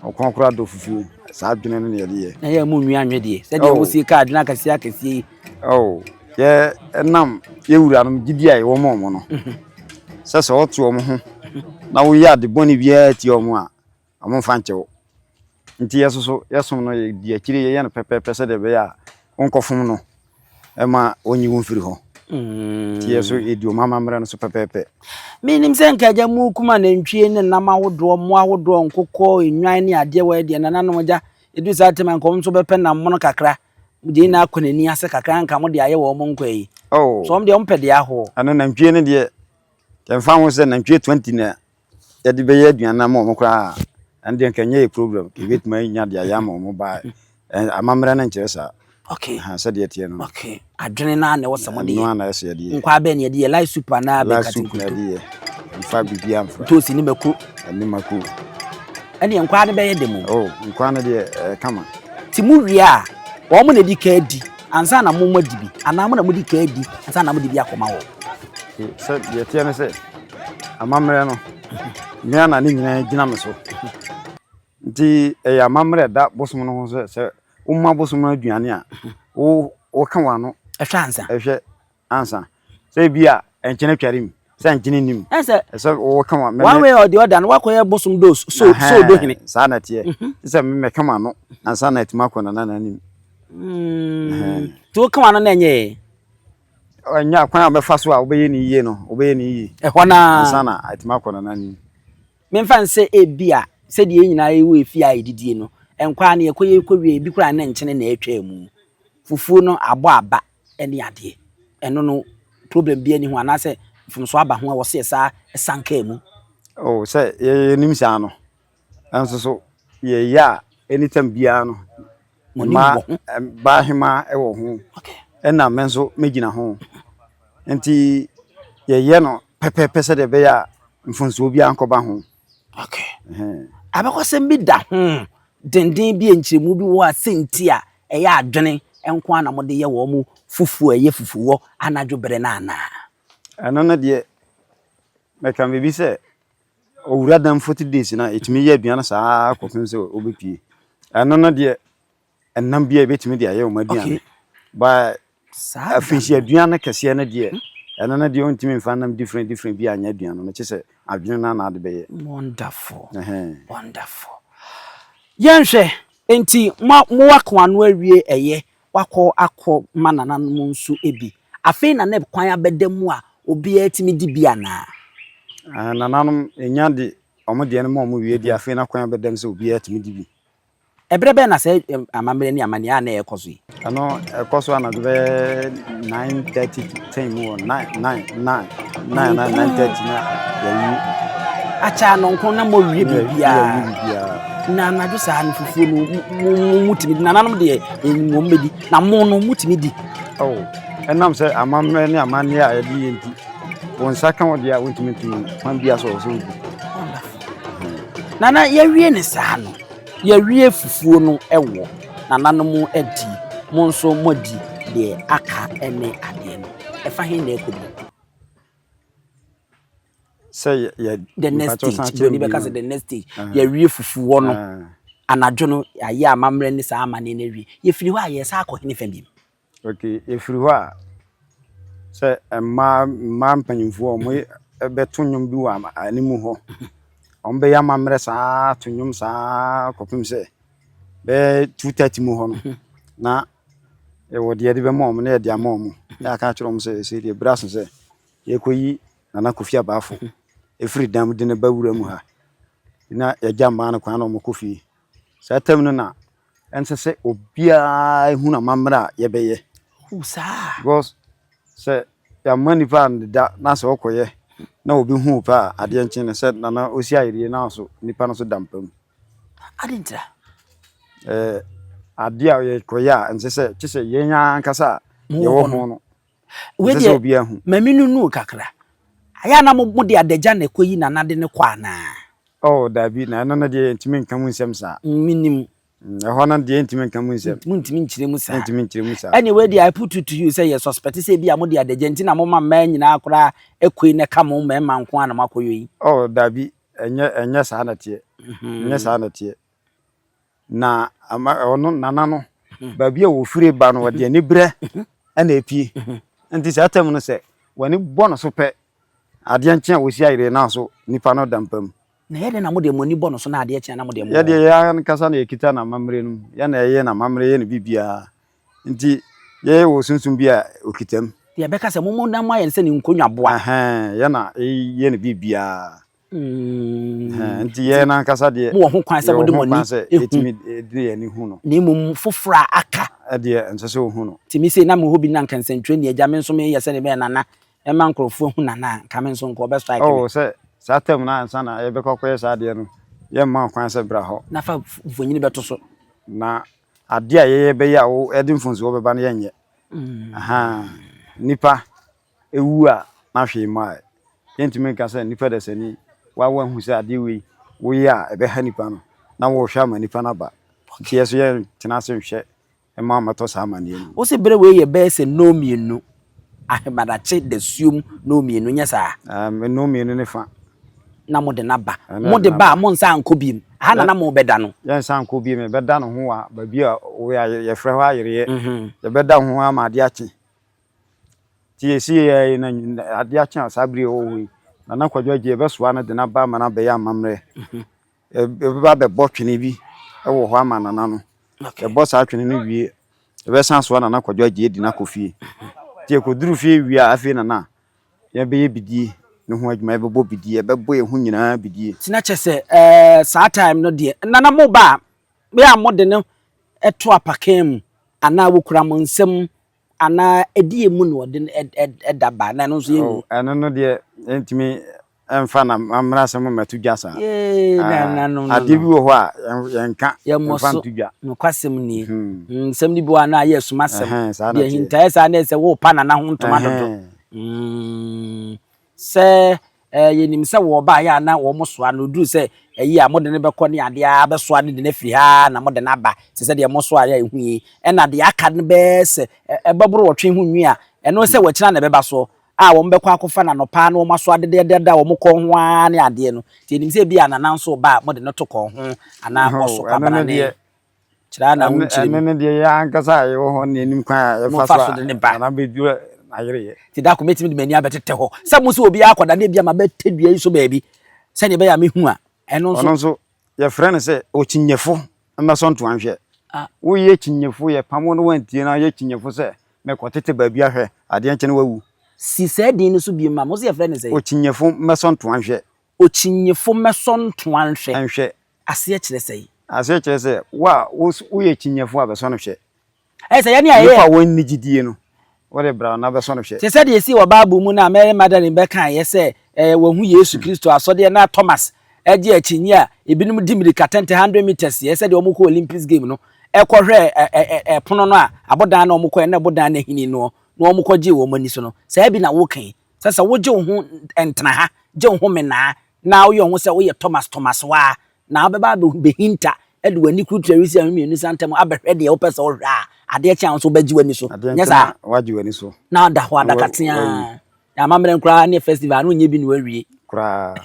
ɔkɔn koraa dɔ fufuo. Saa adwene no na yɛde yɛ. Na yɛ mu nwi anwe deɛ. Sɛdeɛ Oh. wosi ka adwene akɛseɛ akɛseɛ yi. Oh, yɛ ɛnam yɛ wuranom gyidi a yɛwɔ ma wɔn no. Sɛ sɛ wɔto wɔn ho na woyɛ ade bɔne biara tia wɔn a, Wɔmfa nkyɛ wo. Nti yɛ nso so yɛsom no yɛdi akyire yɛyɛ no pɛpɛɛpɛ sɛdeɛ ɛbɛyɛ a wonkɔfom no ma ɔnyi wo mfiri hɔ. Nti yɛ nso yɛdi wɔn amammerɛ no so pɛpɛɛpɛ. Menim sɛ nka agya mu kum anantwie ne nam ahodoɔ, mmoa ahodoɔ, nkokɔ, nnwan ne adeɛ wɔ deɛ nananom agya ɛdu saa tem a nka wɔn nso bɛpɛ nam mono kakra. Deɛ nyinaa akɔ n'ani ase kakra nka mo de ayɛ wɔn nkwa yi. Oh. So wɔn deɛ wɔn pɛ deɛ ahoɔ. Ɛno nantwie no deɛ yɛmfa ho sɛ nantwie 20 na yɛde bɛyɛ aduane ama wɔn koraa a, ɛno deɛ nka ɛnyɛ yɛ problem. Yɛbɛtumi anya de ayɛ ama wɔn ba amammerɛ no nkyerɛ saa. Okay. Ha, sɛdeɛ ɛteɛ no. Okay. Adwene no ara na ɛwɔ sɛ mode yɛ. Ɛno ara na ɛsɛ yɛde yɛ. Nkwaa bɛn na yɛde yɛ? Light soup anaa Light bɛnkate soup na nkuto? yɛde yɛ. Mfa biribiara mfra. Ntoosi ne mako. Ɛne mako. Ɛneɛ nkwaa no bɛyɛ dɛ mmom. Oh, nkwaa no deɛ ɛyɛ kama. Nti mowie a, wɔn na ɛdi kan di ansa na mo moadi bi anaa mo na modi kan di ansa na mode bi akɔma wɔn? Sɛ deɛ ɛteɛ ne sɛ, amammerɛ no, me ara na ne nyinaa gyina me so. Nti ɛyɛ amammerɛ a ɛda bosom no ho sɛ, sɛ woma bosom no aduane a, wo woka w'ano Ɛhwɛ ansa. ɛhwɛ ansa. Sɛ ebi a ɛnkyɛn atware mu. Sɛ nkyene nnim. Ɛsɛ Ɛsɛ wɔka wa one way or the other no wakɔyɛ bosom do so so do hene. Saa na ɛteɛ. Sɛ mɛka m'ano ansa na atumi akɔ nana n'anim. Nti woka w'ano na ɛnyɛ yɛ? Ɛnyɛ akwan a wobɛfa so a wobɛyɛ no yie no, wobɛyɛ no yie. Ɛhɔ no ara. Ansa na atumi akɔ nana anim. Memfa no sɛ ebia sɛdeɛ yɛn nyinaa yɛwɔ efie a yɛdidie no, nkwa ara no yɛkɔ yɛkɔwie ebi koraa na nkyene na ɛretwaa mu. Fufuo no abɔ aba ne adeɛ. Ɛno no problem biara nni ho anaasɛ mfomsoɔ aba ho a ɛwɔ sɛ yɛsan san kaa mu? Oh, sɛ yɛnim saa no, nanso so yɛyɛ a anytime biara no, mma baa hemaa wɔ ho, ɛna me nso mɛgyina ho. Nti yɛyɛ no pɛpɛɛpɛ sɛdeɛ ɛbɛyɛ a mfomsoɔ biara nkɔba ho. Okay. Abakɔsɛm bi da ho denden bi a nkyerɛmu bi wɔ a sɛ nti a ɛyɛ adwene nko ara na mode yɛ wɔn fufuo a ɛyɛ fufuwɔ anadwo bere no anaa? Ɛno no deɛ, mɛka biribi sɛ owura dan 40 days na ɛtumi yɛ aduane saa kɔpem sɛ ɔbɛpie. Ɛno no deɛ, ɛnam bi a yɛbɛtumi de ayɛ wɔn aduane. Ba afinhyia aduane kɛseɛ no deɛ, ɛno no deɛ ɔntumi mfa nam different different bi anyɛ aduane no, kyɛ sɛ adwene no na ade bɛyɛ. Wonderful, wonderful. Yɛnhwɛ, enti mo mo ako ano awie ɛyɛ, wakɔ akɔ ma nananom nso bi. Afei na na kwan abɛda mu a obiara tumi di bi anaa? Nananom nya de wɔn deɛ no ma wɔn wie deɛ, afei na kwan abɛda mu sɛ obiara tumi di bi. Ɛberɛ bɛn na saa amammerɛ ne amanneɛ a na ɛrekɔ so yi? Ɛno ɛkɔ so anadwo bɛyɛ 9:30 to 10 mu wɔ 9 9 9 9 9 9:30 na yɛawie. Akyɛ anɔnko na moawie biribiara. Yɛawie biribiara. Na anadwo saa no fufuo no mo motumi di, nananom deɛ yɛnim wɔn bɛdi, na mo no motumi di? Oh, ɛnam sɛ amammerɛ ne amanneɛ a yɛde yɛ nti, wo nsa ka wo deɛ a wontumi nto kwan biara so wɔ sɛ wodi. Wonderful. Nana yɛawie ne saa no, Yɛawie fufuo no wɔ nananom adi, mo nso moadi deɛ aka ne adeɛ no. Ɛfa he na ɛkɔ bio? Sɛ yɛ, The next stage, buroni bɛka sɛ the next stage. Yɛawie fufuo no, anadwo no yɛayɛ amammerɛ ne saa amanneɛ no awie. Yɛfiri hɔ a yɛsan akɔ henefa bio? Okay, yɛfiri hɔ a, sɛ mmaa mmaa mpanyinfoɔ wɔn bɛto nnwom bi wɔ anim hɔ. Wɔn bɛyɛ amammerɛ saa to nnwom saa kɔpem sɛ bɛyɛ 2:30 mu hɔ no na yɛwɔ deɛ yɛde bɛma wɔn na yɛde ama wɔn na yɛaka akyerɛ wɔn sɛ ɛsɛ deɛ berɛ aso sɛ yɛkɔyi Nana Kofi Abaafo ɛfiri dan mu de no ba wura mu ha na yɛgya mmaa no kwan na wɔkɔ fie. Saa tam no na ɛnsɛ sɛ obiara hunu amammerɛ a yɛbɛyɛ. Oh, saa. Because sɛ yɛama nipa andeda na sɛ ɔkɔyɛ na obi hu wo pɛ a, adeɛ nkye no sɛ nana osi ayereɛ na so nipa no so da mpa mu. Ade ntira. Ɛɛ adeɛ a yɛkɔyɛ a ɛnsɛ sɛ kye sɛ yɛn ankasa a yɛwɔ ho no. Wei deɛ mami nunu kakra. Ayɛ a na mo de adagya na ɛkɔyi nana de no kɔ anaa? Oh, dabi, na ɛno no deɛ yɛntumi nka mu nsɛm saa. Menim. Ɛhɔ no deɛ yɛntumi nka mu nsɛm. Montumi nkyerɛ mu saa. Yɛntumi nkyerɛ mu saa. Anyway deɛ I put it to you sɛ yɛ suspect sɛ ebi a mode adagya nti na moma mmaa nyinaa koraa kɔi na ɛka mo mmarima nko ara na moakɔyɔ yi. Oh, dabi, ɛnyɛ ɛnyɛ saa na ɛteɛ. Ɛnyɛ saa na ɛteɛ. Na ama ɔno nana no, baabi a wɔfiri ba no, wɔde aniberɛ na ɛpie. Nti saa tam no sɛ w'ani bɔ no so pɛ, adeɛ nkye a wɔsi ayere no so nipa no da mpa mu. Na ɛyɛ dɛn na mo deɛ mo ani bɔ no so na adeɛ kye a na mo deɛ mo. Yɛ deɛ yɛn ankasa na yɛkita n'amammerɛ no mu, yɛn na yɛyɛ n'amammerɛ, yɛyɛ no biribiara. Nti yɛyɛ wɔ sunsum bi a ɔkita mu. Yɛbɛka sɛ mo mo na moayɛ no sɛ ne nkonnwaboa. Ɛhɛn, yɛn na yɛyɛ no biribiara. Ɛhɛn, nti yɛn ankasa deɛ. Mowɔ ho kwan sɛ mode yɛwɔ mo ho kwan ani sɛ hu. yɛtumi de yɛn ani hu no. Na mmom foforɔ a aka. Deɛ ɛnsɛ sɛ ɔhu no. Nti me sei na mewɔ hɔ bi na nka nsɛntwerɛni agya me nso meyɛ sɛdeɛ ɛbɛyɛ nana Ɛma nkurɔfoɔ hu Nana a, nka me nso nka ɔbɛ strike me. Oh sɛ saa term no ansa na yɛbɛkɔ akɔyɛ saa adeɛ no, yɛmma wo kwan sɛ bra hɔ. Na fa mfonini bɛto so. Na adeɛ a yɛyɛ bɛyɛ a wo ɛde mfonsoɔ bɛba no yɛnyɛ. Ahaa, nipa wu a na hwee mmaeɛ. Yɛntumi nka sɛ nipa dasani wa wahu sɛ adeɛ wei woyɛ a ɛbɛha nipa no na worehwɛ ama nipa no aba. Nti yɛ nso yɛntena ase nhwɛ mma wɔmmɛtɔ saa amanneɛ no mu. Wo se bere wei yɛ bɛyɛ sɛ nnɔnmienu, ahemadakye dasuom nnɔnmienu, nyɛ saa? Ɛɛm, nnɔnmienu ne fa. Na mode no aba. Mode ba a, monsan nkɔ bio. Ɛha na na mobɛda no. Yɛnsan nkɔ bio, yɛbɛda ne ho wɔ baabi a yɛfrɛ hɔ ayereɛ. Yɛbɛda ho ama adeɛ akye. Nti yɛsi yɛ yi na adeɛ akye a saa bere yɛwɔ hɔ yi, Nana Kwadwo Agyei yɛbɛsoa no de no aba ama no abɛyɛ amammerɛ. Yɛbɛba abɛbɔ twene bi wɔ hɔ ama Nana no. Yɛbɔ saa twene no wie, yɛbɛsan asoa Nana Kwadwo Agyei de no akɔ fie. Nti yɛkɔduru fie wie a, afei Nana yɛbɛyɛ bidie no ho adwuma, yɛbɛbɔ bidie, yɛbɛbɔ yɛn ho nyinaa bidie. Nti na kyerɛ sɛ ɛɛ saa time no deɛ Nana mo ba a, bere a mode no to apakan mu anaa wɔkura mo nsam anaa ɛdeɛ mu na ɔde no da ba na ɛno nso yɛnhu. Oh, ɛno no deɛ yɛntumi mfa na mmara asɛm mmɛto dwa saa. Yee, na no no. Adeɛ bi wɔ hɔ a yɛnka mfa nto dwa. Nokwasɛm nie. Hmm. Nsɛm no bi wɔ a na ayɛ asumasɛm. Deɛ ahintaeɛ saa na ɛsɛ worepa nana ho ntoma dodo. Hmm. Sɛ eh, yɛnim sɛ wɔba a, yɛ a na wɔsoa no, ɔduru sɛ ayi a, mode no bɛkɔ ne adeɛ ara bɛsoa no de no afiri ha ara na mode no aba, te sɛ deɛ mosoaeɛ a ɛhu yi. Ɛna deɛ aka no bɛyɛ sɛ ɛbɛboro ɔtwe ho nwi a, ɛno sɛ wɔakyina na ɛbɛba soɔ, a wɔbɛkɔ akɔfa no anɔpa na wɔasoa dedeededa wɔn kɔn ho ara ne adeɛ no. Nti yɛnim sɛ ebia nana nso reba a, mode no to kɔn ho anaa ɔso Ɛno no kwabena ne. deɛ Kyerɛ ara na wonkyerɛ mu. Ɛno no deɛ yɛn ankasa a yɛwɔ hɔ no yɛnim kwan a yɛfa so a de ne ba. Nana bɛduru n'ayereyɛ. Nti da ko mɛtumi de m'ani abɛtetɛ hɔ sɛ mo sɛ obiara akɔda na ebia mabɛtɛ dua yi so baabi sɛdeɛ ɛbɛyɛ a mɛhu a, ɛno nso. Ɔno nso yɛfrɛ no sɛ okyinnyefo mmɛsɔ ntoa nhwɛ. Woyɛ kyinyefo, yɛpam wo na woantie na woyɛ kyinyefo sɛ mekɔtete baabi ahwɛ adeɛ nkyɛ na woawu. Si saa din no so bio ma me. Wo se yɛfrɛ no sɛn? Okyinnyefo mmɛsɔ ntoa nhwɛ. Okyinnyefo mmɛsɔ ntoa nhwɛ. Nhwɛ. Aseɛ kyerɛ sɛn? Aseɛ kyerɛ sɛ, wo a woyɛ kyinnyɛfoɔ a bɛsɔ no hwɛ. Ɛyɛ sɛ yɛne a yɛyɛ. Nnipa a wɔnni gyidie no, wode bra na bɛsɔ no hwɛ. Te sɛ deɛ ɛsii wɔ Bible mu no a Mary Magdalene bɛkaeɛ sɛ wahu Yesu Kristo asɔdeɛ na Thomas gye akyinnye a ebinom di mmirika tɛntɛ 100 meters yɛ sɛdeɛ wɔkɔ Olympics game no kɔhwɛɛ ɛpono no a abodan na wɔkɔɛ na ɛbodan no ahini noɔ na wɔkɔgyee wɔn ani so no, saa bi na woka yi. Sɛ sɛ wogye wo ho ntenaha, gye wo ho menaa, na woyɛ wo ho sɛ woyɛ Thomas Thomas waa, na wobɛba abɛhinta de w'ani kurutura wisi ahwe mmienu ntam abɛhwɛ deɛ wopɛ sɛ wohwɛ a, adeɛ kye a wo nso wobɛgye w'ani so. Adeɛ Nyɛ nkyɛ saa? na woagye w'ani so. Na ada hɔ Na adaka wawu. teaa. Amammerɛ nkoraa ne festival no nyɛ bi na wawie. Koraa.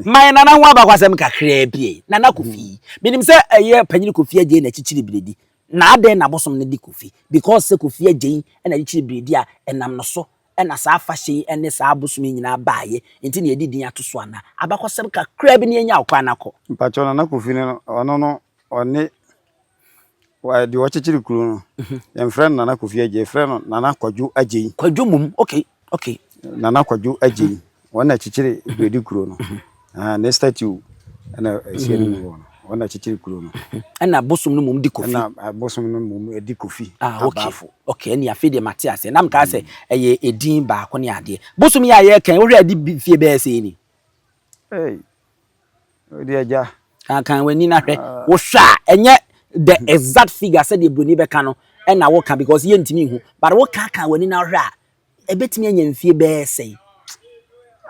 Ma yɛn Nana ho abakwasɛm kakraa bi ɛ. Nana Kofi. Menim sɛ ɛyɛ Panyini Kofi Adjei na akyikyiri biredi. Na adɛn na abosom no de Kofi? Because sɛ Kofi Adjei na akyikyiri biredi a, ɛnam no so na saa afahyɛ yi ne saa abosom yi nyinaa baeɛ nti na yɛde din ato so anaa? Abakɔsɛm kakraa bi na yɛnya wo kwan na kɔ. Mpakyɛw Nana Kofi no ɔno no ɔne deɛ ɔkyekyere kuro no yɛmfrɛ no Nana Kofi Adjei yɛfrɛ no Nana Kwadwo Adjei. Kwadwo mmom okay okay. Nana Kwadwo Adjei wɔn na kyekyere Bredi kuro no. Ah, ne statue ɛna ɛsi anim hɔ no. Wɔn na kyekyere kuro no. Ɛna bosom no mmom di Kofi. Ɛna bosom no mmom di Kofi. Ah, okay. Abaafo. Okay, ɛne afei deɛ mate aseɛ. Na mekaa sɛ ɛyɛ edin baako ne adeɛ. Bosom yi a yɛreka yi, wohwɛ a ɛde fie bɛyɛ sɛn ni? Hey, wode agya. Kankan w'ani na hwɛ. Wohwɛ a, ɛnyɛ the exact figure sɛdeɛ buroni bɛka no ɛna woka because yɛntumi nhu. But wokankan w'ani na wohwɛ a, Ɛbɛtumi anya mfie bɛyɛ sɛn?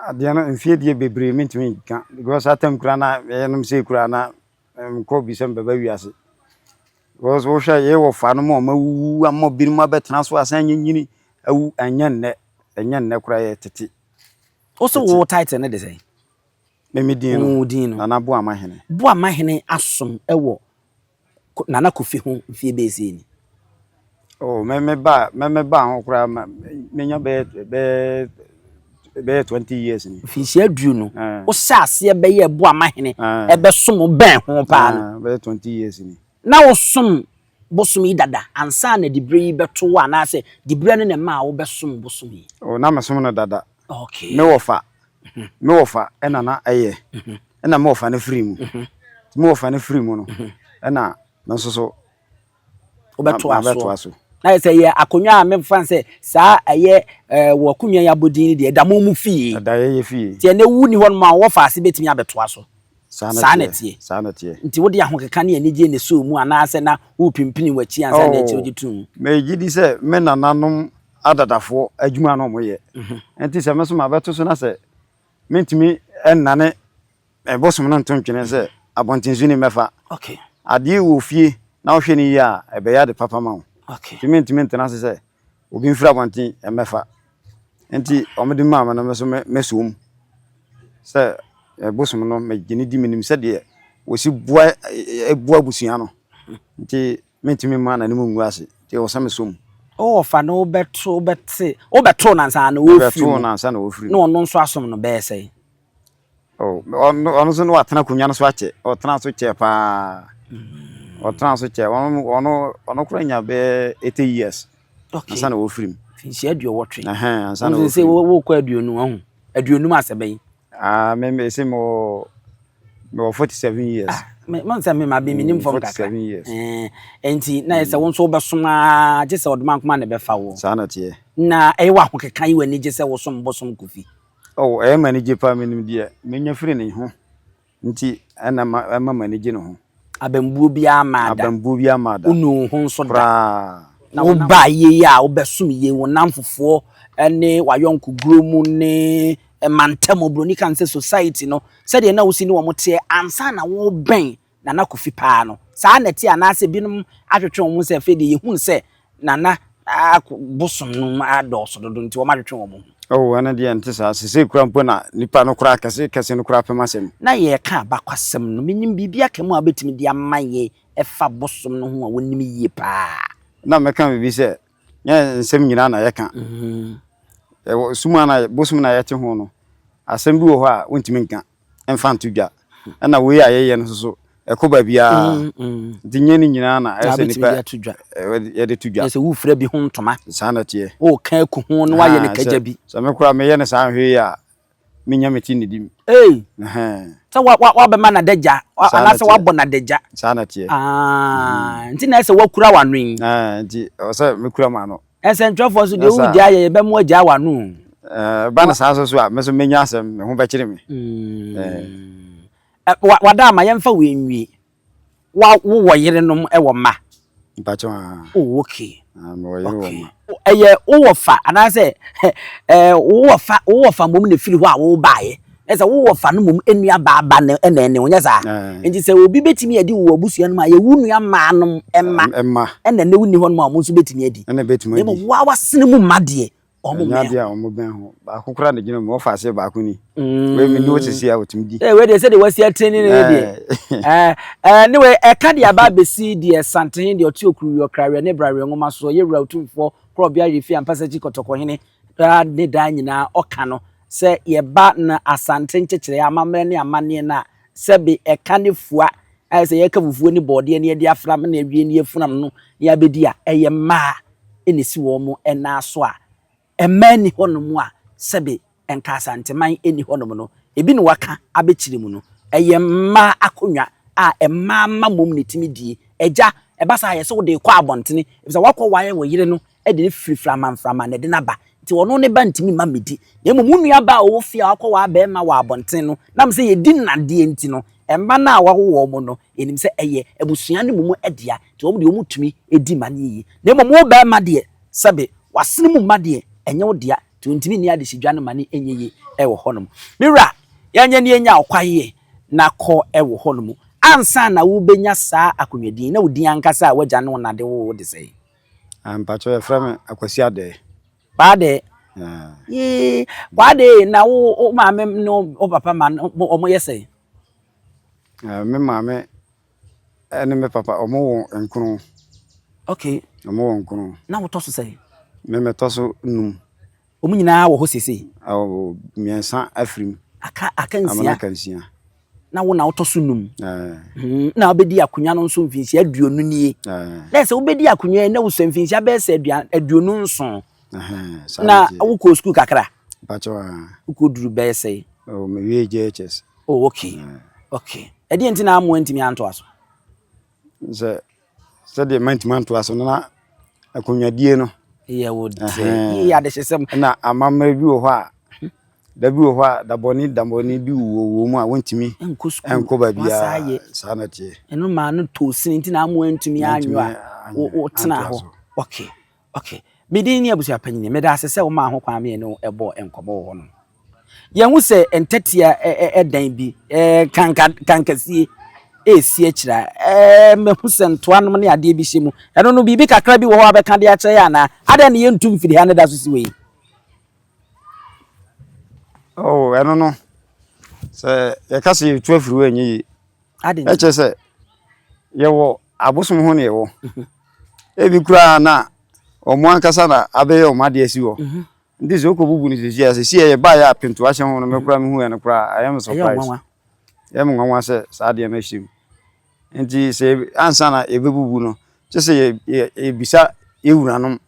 Adeɛ no mfie deɛ bebree mentumi nka because saa time koraa na yɛnom sei koraa na nkɔ bi sɛ mbɛba wiase because wohwɛ yɛ wɔ fa no mu a ɔmawuwu ama binom abɛtena so asan anyinyini awu ɛnyɛ nnɛ ɛnyɛ nnɛ koraa yɛ tete. Wo so wo title no de sɛn? Me me din no Wo din no. Nana Boamahene. Boamahene asom wɔ Nana Kofi ho mfeɛ bɛyɛ sei ni? Oh, me me ba me me ba ho koraa ma menya bɛyɛ bɛyɛ bɛyɛ 20 years ni. Mfinhyia aduonu. Wohyɛ aseɛ bɛyɛ Boamahene ɛbɛsom bɛn ho paa no. Bɛyɛ 20 years ni. Na wosom bosom yi dada ansa na diberɛ yi bɛto wo anaasɛ diberɛ no na ɛmaa wobɛsom bosom yi? Oh, na mesom no dada. Okay. Me wɔfa me wɔfa ɛna na ɛyɛ ɛna me wɔfa no firi mu nti me wɔfa no firi mu no ɛna me nso so wobɛtoa so na yɛ sɛ yɛ akonnwa a memfa sɛ saa ɛyɛ ɛɛ wɔ akonnwa yi abɔdin no deɛ ɛda mo mu fie ɛda yɛ yɛ fie nti ɛnɛ wu ni hɔ nom a wɔfa ase bɛtumi abɛtoa so saa na ɛteɛ saa na ɛteɛ nti wode ahokeka ne anigye na ɛsɔɔ mu anaasɛ na worepimpini w'akyi ansa na akyi wogye tom oh, megye di sɛ me nananom adadafoɔ adwuma na wɔyɛ nti sɛ me nso mabɛto so na sɛ mentumi nnane bosom no nto ntwene sɛ abɔntenso ni mɛfa adeɛ wɔ fie na wohwɛ no yie a ɛbɛyɛ ade papa ma wo nti mentumi ntena ase sɛ obi mfiri abɔnten mmɛfa nti wɔde maa me no me nso mɛsɔ mu sɛ bosom no megye no di menim sɛdeɛ wɔsi boa boa abusua no nti mentumi mma n'anim ngu ase nti ɛwɔ sɛ mesɔ mu. Wo wɔfa no wobɛto wobɛte wobɛtoo no ansa na ɔrefiri Mebɛtoo mu no ansa na ɔrefiri na mu. ɔno nso asom no bɛyɛ sɛn? Oh, ɔno ɔno nso na watena akonnwa no so akyɛ. Ɔtena so kyɛɛ paa. Ɔtena so kyɛɛ. Ɔno ɔno ɔno koraa nya bɛyɛ 80 years Okay. ansa na ɔrefiri mu. Mfinhyia aduɔwɔtwe. Ɛhɛn, ansa na Wo sɛ ɔrefiri mu. wokɔ aduonu ɔho. Aduonum asɛ bɛn? Ah, me me se mewɔ mewɔ 47 years. Ah, me mo nsɛ me ma bi menim fam kakra. 47 years. Eh, enti na yɛ sɛ wo nso wobɛsom ara gye sɛ ɔdomankoma na ɛbɛfa woɔ. Saa na ɛteɛ. Na ɛyɛ w'ahokeka yi w'ani gye sɛ wosom bosom Kofi? Oh, ɛyɛ m'ani gye paa, menim deɛ menya firi ne ho nti ɛna ɛma m'ani gye ne ho. Abambuo biara mmaa da. Abambuo biara mmaa da. Wonuu wo ho nso da. Koraa. Na wobaa yie yi a wobɛsom yie, wo nnamfofoɔ ne w'ayɔnkogorɔ mu ne mantam, oburoni ka no sɛ society no, sɛdeɛ na wosi ne wɔn teɛ ansa na worebɛn Nana Kofi paa no, saa na ɛte anaasɛ binom atwetwe wɔn ho sɛ afei deɛ yɛhunu sɛ Nana bosom no adɔɔso dodo nti wɔatwetwe wɔn ho? Oh, ɛno deɛ ɛnte saa. Sesei koraa mpo na nipa no koraa kɛse kɛse no koraa pem asɛm. Na yɛreka abakwasɛm no, menim biribi aka mu a wobɛtumi de ama yɛn ɛfa bosom no ho a wonim yie paa? Na mɛka biribi sɛ, nyɛ nsɛm nyinaa na yɛka. Ɛwɔ sum a na bosom na yɛte ho no, asɛm bi wɔ hɔ a wontumi nka. mfa nto dwa. Ɛna wei a yɛyɛ no nso so, ɛkɔ baabiara. Mm, mm. Nti nyɛ ne nyinaa na ɛyɛ sɛ nipa yɛde to dwa. Sɛ wofura bi ho ntoma. Saa na teɛ. Woka aku ho na wayɛ ne kagya bi. Sɛ me koraa meyɛ no saa nhwɛ yi a, menya me ti nnidi mu. Ei! Sɛ wabɛma no adagya anaasɛ wabɔ no adagya. Saa na teɛ. Ah, nti na ɛsɛ wakura w'ano yi. Nti ɛwɔ sɛ mekura m'ano. Nsɛntwerɛfoɔ nso deɛ wowu gyaa yɛ yɛbɛmo agyaa w'ano o. Ɛba no saa nso so a, me nso mɛnya asɛm, me ho bɛkyere me. Wada ama yɛmfa wei nwie. Wa wowɔ yerenom wɔ mma? Mpakyɛw aa. Oh okay. Ah, mewɔ yere wɔ mma. Ɛyɛ wowɔ fa anaasɛ wowɔ fa wowɔ fa mmom na ɛfiri hɔ a wobaeɛ. Na sɛ wowɔ fa no mmom nua baa ba no na ɛne wo, nyɛ saa? Nti sɛ obi bɛtumi adi wɔ w'abusua no mu a, ɛyɛ wo nua mmaa nom mma Mma. ɛna ɛnɛ wonni hɔ nom a wɔn nso bɛtumi adi. Ɛna bɛtumi Na adi. mmom wo ara w'asene mu mma deɛ, wɔn Ɛnyɛ mmɛn adeɛ ho. a wɔn bɛn ho. Baako koraa na ɛgyina mu, wɔfa aseɛ baako ni. Wei menni hɔ seesei a wɔtumi di. Ee, wei deɛ sɛdeɛ wasi atene ne deɛ. Ɛɛ, ɛɛ, ne wei ɛka deɛ aba abɛsi deɛ Santehene deɛ ɔte Okuruwi Ɔkraweɛ ne Braweɛ nwoma soɔ, Yɛwura Otumfoɔ Korɔbea Yerefie Ampasakyi Kɔtɔkɔhene daa ne daa nyinaa ɔka no sɛ yɛba no Asante nkyekyereɛ, amammerɛ ne amanneɛ no a, sɛbe ɛka ne fua, ayɛ sɛ yɛreka fufuo ne bɔɔdeɛ ne yɛde afra na awie ne yɛafunam no na yɛabɛdi a, ɛyɛ mmaa na ɛsi wɔn nan so a, mmaa nni hɔnom a sɛbe nka Asanteman nni hɔnom no, ebi na wɔaka abɛkyerɛ mu no, ɛyɛ mmaa akonnwa a mmaa mma mmom na ɛtumi die. Agya, ɛba saa a, ɛyɛ sɛ wode rekɔ abɔntene, efisɛ woakɔware wo yere no de no firifiri amanframa na ɛde no aba, nti ɔno ne ba ntumi mma mmɛdi, na mmom wo nua ba a ɔwɔ fie a wakɔwaa barima wɔ abɔnten no, nam sɛ yɛdi nnadeɛ nti no, mma no a wawo wɔn no, yɛnim sɛ ɛyɛ abusua no mmom dea, nti wɔn deɛ wɔtumi di ma no yɛ yie. Na mmom wo barima deɛ, sɛbe, w'asene mu mma deɛ, ɛnyɛ wo dea, nti ɔntumi nni adehyedwa no ma no nyɛ yie wɔ hɔnom. Me wura, yɛnyɛ na yɛnya ɔkwayeɛ na kɔ wɔ hɔnom. Ansa na wobɛnya saa akonnwadin yi, na wo din ankasa a w'agya ne wo na de woo wo de sɛn? Ah, mpakyɛw yɛfrɛ me Akwasi Adɛɛ. Kwaadɛɛ. Yeah. Yee, Kwaadɛɛ na wo wo maame ne wo papa ma no wɔn yɛ sɛn? Uh, me maame ne me papa wɔn wɔ nkron. Okay. Wɔn wɔ nkron. Na wotɔ so sɛn? Me metɔ so num. Wɔn nyinaa wɔ hɔ seesei? Awo, mmiɛnsa afiri mu. Aka aka nsia. Amana aka nsia. Na wo na wotɔ so num. Ɛɛ. Hmm, na wobɛdi akonnwa no nso mfinhyia aduonu nie. Ɛɛ. Na sɛ wobɛdi akonnwa yi na wosɔ mfinhyia bɛyɛ sɛ 27. Ɛhɛn, saa Na na ɛteɛ. wokɔɔ sukuu kakra? Mpakyɛw aa. Wokɔduru bɛyɛ sɛn? Oh, mewie JHS. Oh, okay. Ɛɛ. Okay. Ɛdeɛn nti na amoa ntumi antoa so? Sɛ sɛdeɛ mantumi antoa so no na akonnwadie no. Yɛ wo dɛ. Yɛ adehyesɛm. Na amammerɛ bi wɔ hɔ a da bi wɔ hɔ a dabɔne dabɔne bi wɔ wɔ mu a wontumi nkɔ baabiara saa na teɛ. Ɛno maa no too sini nti na amoa ntumi anwo a wotena hɔ. Okay. Okay. Me din ne abusua panyin. Meda ase sɛ womaa ho kwan me ne wo bɔɔ nkɔmmɔ wɔ hɔnom. Yɛhu sɛ ntɛtea dan bi, kanka kankasie ɛresi akyire a, mahu sɛ ntoa nom ne adeɛ bi hyɛ mu. Ɛno no biribi kakra bi wɔ hɔ a bɛka de akyerɛ yɛ anaa? Adɛn ne yɛntu mfiri ha ne da so si wɔ yi? Oh, ɛno no, sɛ yɛka sɛ yɛtu afiri hɔ ɛnyɛ yie. Ɛkyɛ sɛ yɛwɔ abosom ho ne yɛwɔ. Ebi koraa na Wɔn ankasa na abɛyɛ wɔn adeɛ asi hɔ. Nti sɛ wokɔbubu no seesei a, seesei a yɛbaeɛ a pentoa hyɛ ho no, me koraa mehuiɛ no koraa, ɛyɛ me surprise. Ɛyɛ me nwanwa sɛ saa adeɛ no ahyɛ mu. Nti sɛ ansa na yɛbɛbubu no, kyɛ sɛ yɛbisa yɛn wuranom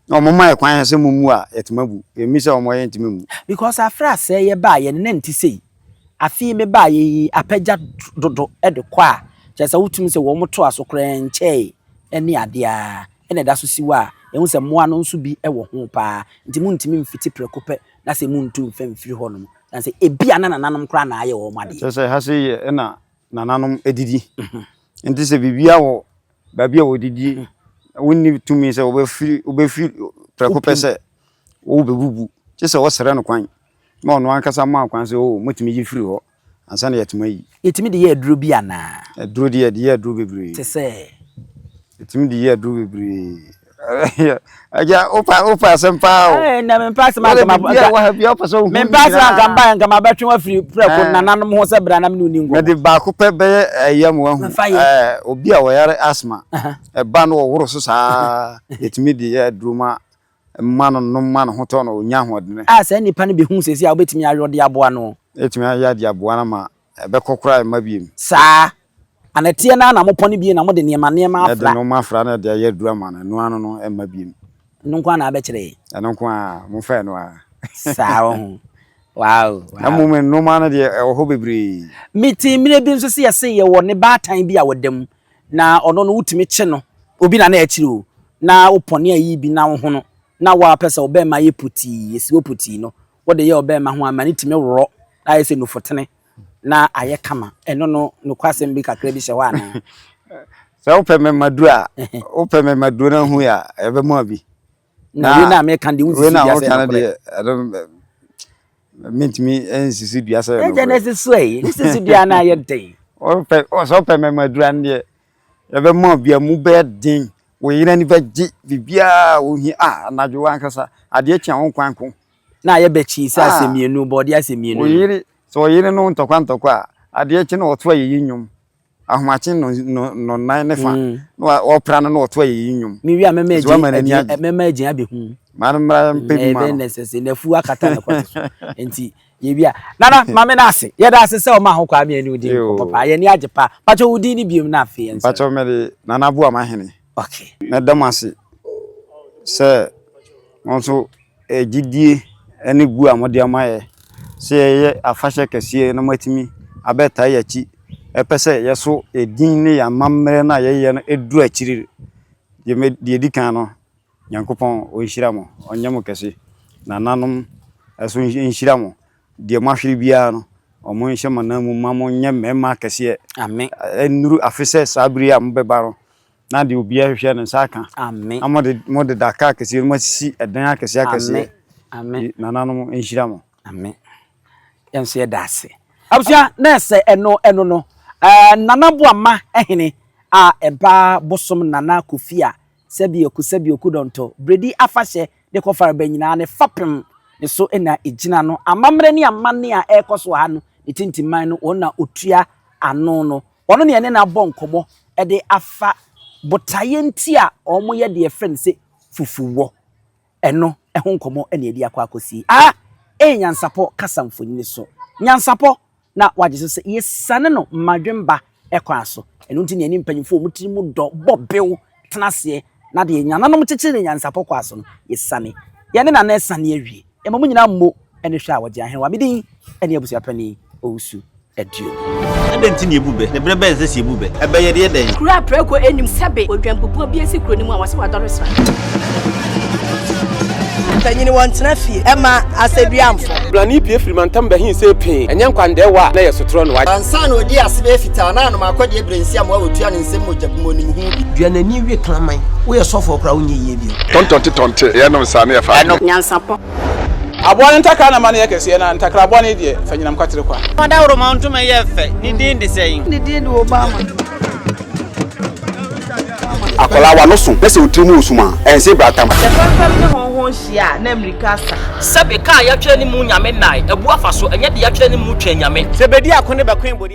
na wɔn ma yɛ kwan sɛ mommu a, yɛtumi abu. Yɛmmisa wɔn a yɛntumi mmu. Because afra sɛɛ yɛbaeɛ no na ɛnte sei. Afei mebaeɛ yi apagya dodo de kɔ a, kyerɛ sɛ wotumi sɛ wɔn toa so koraa nkyɛe ne adeɛ ara na ɛda so si hɔ a, yɛhu sɛ mmoa no nso bi wɔ ho paa. Nti montumi mfiti prɛko pɛ na sɛ montu mfa mfiri hɔnom. Ɛsiane sɛ ebia na nananom koraa na ayɛ wɔn adeɛ. Kyerɛ sɛ ha sei yɛ na nananom didi. Nti sɛ biribiara wɔ baabi a wɔdidi, wonni tumi sɛ wobɛfiri wobɛfiri prɛko pɛ sɛ wobɛbubu. Gye sɛ wosrɛ no kwan ma ɔno ankasa ma wo kwan sɛ oh motumi yi firi hɔ ansa na yɛatumi ayi. Yɛtumi de yɛ aduro bi anaa? Aduro deɛ yɛde yɛ aduro bebree. Te sɛ? Yɛtumi de yɛ aduro bebree. Agya wopɛ wopɛ asɛm paa o. Ɛɛ na mempɛ asɛm anka ma biribi a wɔ ha bi a wopɛ sɛ wohu mempɛ asɛm anka mba anka ma bɛtwe wafiri prɛko nananom ho sɛ bra na me ne wo ni nkɔmmɔ. Mede baako pɛ bɛyɛ ɛyɛ ma wahu. Ɛɛ obi a ɔyare asthma ɛba no ɔworo so saa yɛtumi de yɛ aduro ma ma no nom ma ne ho tɔ no ɔnya ahoɔdene. A saa nipa no bɛhu seesei a wobɛtumi ayɔ de aboa no. Yɛtumi ayɛ de aboa no ma ɛbɛkɔ koraa ɛmma biem. Saa. Ana ɛteɛ no ara na mopɔne bio na mode nneɛma nneɛma afra. Yɛde nnoɔma afra na yɛde ayɛ aduru ama no, ɛno ara no no ɛmma biem. Ɛno nko ara na abɛkyerɛ yɛn. Ɛno nko ara, momfa ɛno ara. Saa wɔ ho. Wow, wow. Na mmom nnoɔma no deɛ ɛwɔ hɔ bebree. Metee mmerɛ bi nso sɛ yɛse yɛwɔ ne baatan bi a ɔda mu, na ɔno no wotumi kye no, obi na na ɛkyere o, na wopɔne ayi bi na wohono, na wo a wopɛ sɛ wo bɛrima yɛ putii, ɛsi hɔ putii no, wode yɛ wo bɛrima ho a, ma no tumi worɔ, na ayɛ sɛ nufotene. na ayɛ kama. Ɛno no, nokwasɛm bi kakra bi hyɛ hɔ anaa? Sɛ wopɛ mɛmaduro a, wopɛ mɛmaduro no ahu a, ɛbɛma bi. Na wei na meka deɛ wonsisi dua sɛ nokorɛ. Ɛno mentumi nsisi dua sɛ nokorɛ. Ɛgya na ɛsi so ɛ, nsisi dua na ayɛ den. Wopɛ sɛ wopɛ mɛmaduro ano deɛ, ɛbɛma bi a mu bɛyɛ den, wo yere ani bɛgye biribiara a wohia a anadwo ankasa adeɛ kye a wo nkwa nko. Na ayɛ bɛkyii sɛ asɛ mmienu, bɔɔdeɛ asɛ mmienu. Wo yere, sɛ ɔyere no ntɔkwa ntɔkwa a, adeɛ kye na ɔto ayeyi nnwom. Ahomakye nnɔnnan ne fa na ɔpra no na ɔto ayeyi nnwom. Mewie a mɛma agyin mɛma agyin abɛhu. Ma no mmra mpɛ bi ma no. Ɛbɛn nɛsɛsɛ n'afu akata ne kɔte so. Nti yɛwie a. Nana ma me no ase. Yɛda ase sɛ ɔma ho kwaa me ne wo di nkɔmmɔ paa. Yɛn ani agye paa. Mpakyɛ wo din ne biom na afei yɛnsɔre. Mpakyɛ mede Nana Boamahene. Okay. Mɛda mo ase sɛ mo nso gyidie ne bu a mode ama yɛ sɛ yɛyɛ afahyɛ kɛseɛ na moatumi abɛtaa yɛn akyi ɛpɛ sɛ yɛso yɛn din ne yɛn amammerɛ no a yɛyɛ no duru akyiri. Deɛ mɛ deɛ ɛdi kan no, Nyankopɔn ɔnhyira mo, ɔnyɛ mo kɛse. Nananom nso nhyira mo. Deɛ moahwere biara no, wɔnhyɛ mo ananmu ma monyɛ mmarima akɛseɛ. Amen. Ɛnnuru afe sɛ saa bere yi a mobɛba no, na deɛ obiara hwehwɛ no nsa aka. Amen. Na mode mode da kaa kɛseɛ no moasisi ɛdan akɛseɛ akɛseɛ. Amen. Amen. Nananom nhyira mo. Amen. Yɛn nso yɛda ase. Abusua na ɛsɛ ɛno ɛno no ɛɛ Nana Boama hene a ɛba bosom Nana Kofi a Sɛbioku Sɛbioku Dɔntɔ Bredi afahyɛ de kɔ fareba nyinaa ne fapem ne so na egyina no amammerɛ ne amanne a ɛrekɔ so wɔ ha no ne tintimman no wɔn na otua ano no Ɔno ne yɛne no abɔ nkɔmmɔ de afa botaeɛ nti a wɔyɛ deɛ yɛfrɛ no sɛ fufuwɔ. Ɛno ho nkɔmmɔ na yɛde akɔ akɔsi. Aha ɛyɛ Nyansapɔ kasa mfonini so. Nyansapɔ na wagye so sɛ yɛsiane no mmadwemba kwan so. Ɛno nti na yɛne mpanyimfoɔ a wɔn tiri mu dɔ bɔ bew tena aseɛ na deɛ nananom kyekyere no nyansapɔ kwan so no, yɛsiane. Yɛne Nana asiane awie. Yɛma mo nyinaa mmo ne hwɛ a wɔgye ahenewa. Me din ne Abusuapanin Owusu Aduonu. Adɛn nti na yɛbu bɛ? Na berɛ bɛn na ɛsɛ sɛ yɛbu bɛ? Ɛbɛ yɛ deɛ dɛn? Kuro a prako nnim sɛbe odwampupuo bi asi kuro no mu a wɔse wadɔre sra. Mpanyini wɔntena fie ɛma asɛdua mfɔ. Blani pue firi mantam bɛhe see pee, ɛnyɛ nkwandɛɛwa a na ɛyɛ sotorɔ no. Ansa na ɔdii ase bɛyɛ fitaa na anom akɔdeɛ berɛ nsi amoa wɔtua ne nsam mogya bi mu ɔnim ho bi. Dua n'ani we kraman. Woyɛ sɔfoɔ koraa wonyɛ yie bio. Tɔntɔnte tɔnte, yɛnom saa na yɛfa adwene. Nyansapɔ. Aboa no ntakra na ma no yɛ kɛseɛ, na ntakra bɔne deɛ, fa nyinam kwatere kwa. Ɔdawuroma ntoma yɛ fɛ. Ne din de sɛn? Ne din de Obama. Akwadaa w'ano so na sɛ wo tiri mu wɔ sum a, ɛnse bratam. Sɛ fɛmfɛm ne hɔnhɔn hyia a, na mmirika asa. Sɛbe, ka a yɛatwerɛ ne mu Nyame nnae, abu afa so, ɛnyɛ deɛ yɛatwerɛ ne mu Twɛn Nyame. Sɛ bedi ako ne bɛkoe bode.